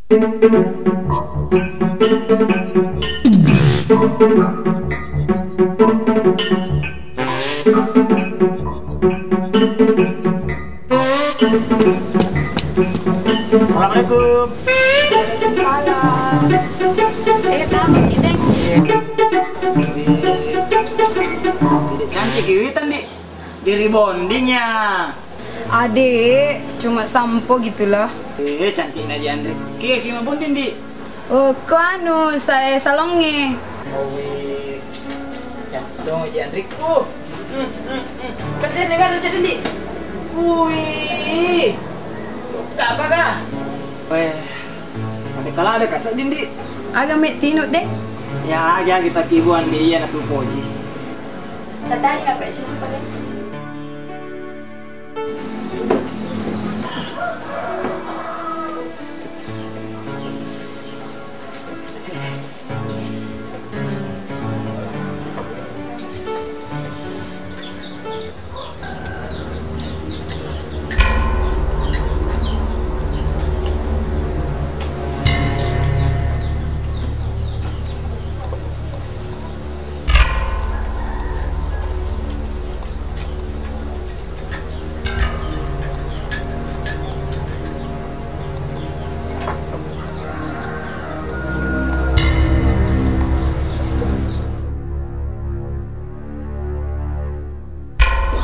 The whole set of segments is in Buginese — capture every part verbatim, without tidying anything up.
Assalamualaikum. Waalaikumsalam. Eh, tamu kita. Dek cantik, witan, Dik. Di rebonding ya. Adek, cuma sampo gitulah. Eh, cantikna Ji Andri. Kia, kia mabonding, Dik? Oh, ko anu, sa-, eh, salonge. Owi, jantung Ji Andriku. Hmm, hmm, hmm. Kan dia dengar ucap Andi. Wih. Suka apa kah? Weh, ada kala ada kasar Dindi. Aga me tinu deh. Ya, aga kita kibuan di iya na tu poji. Tatani apa sih apa deh?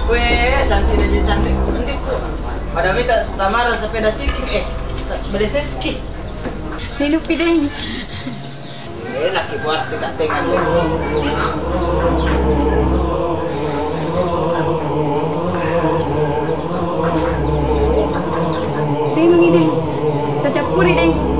Weh, cantik aja cantik. Nanti ku. Pada minta tamara sepeda siki, eh, se-, beli seski. Hidup pideng. Eh, laki buat sekatengan. Bingung ini. Tercampur ini.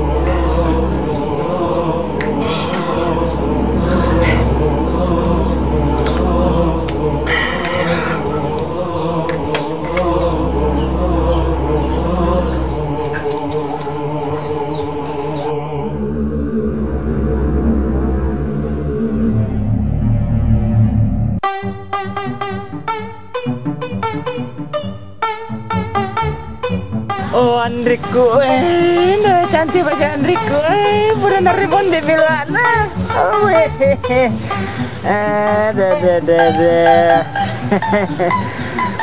Oh, Andrikku, eh, nah, cantik aja Andrikku, eh, pura nerima di bilana. Oh, eh, eh, eh. Ada, ada, ada, ada.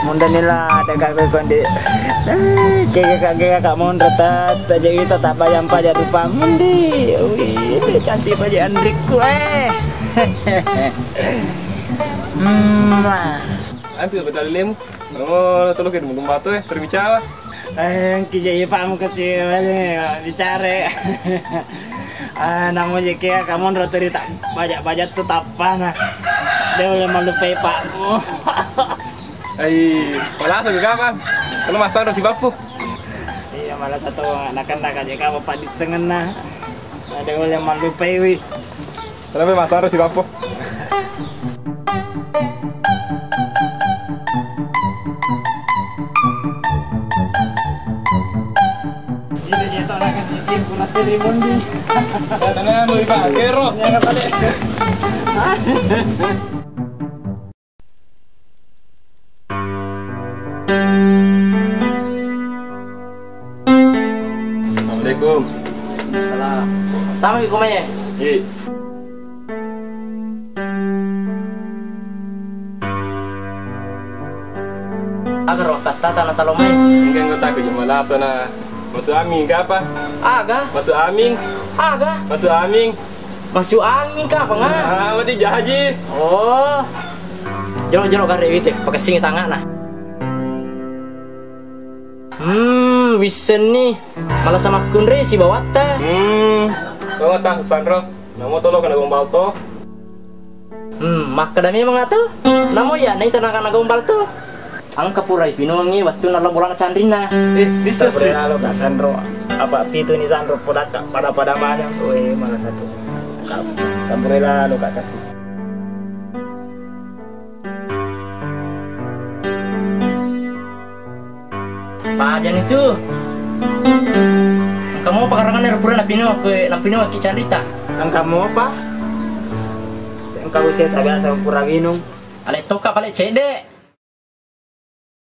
Munda nila ada kak kondi. Eh, kega kak, kega kak mondro ta, ta jadi ta tak bayang paja rupa mundi. Wih, cantik paja Andrikku, eh. Hmm. Anti betul lemu. Oh, tolong kita mau kembato, eh, berbicara. Eh, engki je ipamu kecil aja bicara. Ah, namu je kia kamu nro tadi tak bajak-bajak tu tappa nah. Dia boleh malu pepamu. Ai, malasa ke kapan? Kalau master si bapu. Iya, malah satu anak-anak aja kamu padit sengenna. Ada boleh malu pewi. Kenapa master si bapu? Ini dia tahu nak kasih dia pura teri mondi. Tengah mau dipakai, Ro. Jangan balik. Assalamualaikum. Salam. Tama ki kumanya? Iya. Agar wakkatta tana talo mai. Enggak, enggak, tapi cuma lasa na. Masuk angin ke apa? Aga? Masuk angin. Aga? Masuk angin. Masuk angin ka apa nga? Ah, wadi jaji. Oh. Jolo-jolo gare wite, pakessingi tangana. Hmm, wissenni. Malah sama kunre si bawatta. Hmm. Kau tak sanro. Namo tolo kena gombal to. Hmm, makkeda memang atu. Namo iya naita nakana gombal tu. Engka pura ipinungi wettunna lo bolana canrinna. Eh, bisa sih. Lalo ka sanro. Apa pitu ni sanro podakka pada-pada mana. Weh, malah satu. Kampure lalo ka kasih. Pajani tu. Engka mopa karanganna pura napinua koe, napinua ki carita. Engka mopa? Engka usia sabiasa pura minung. Ale toka pale cede.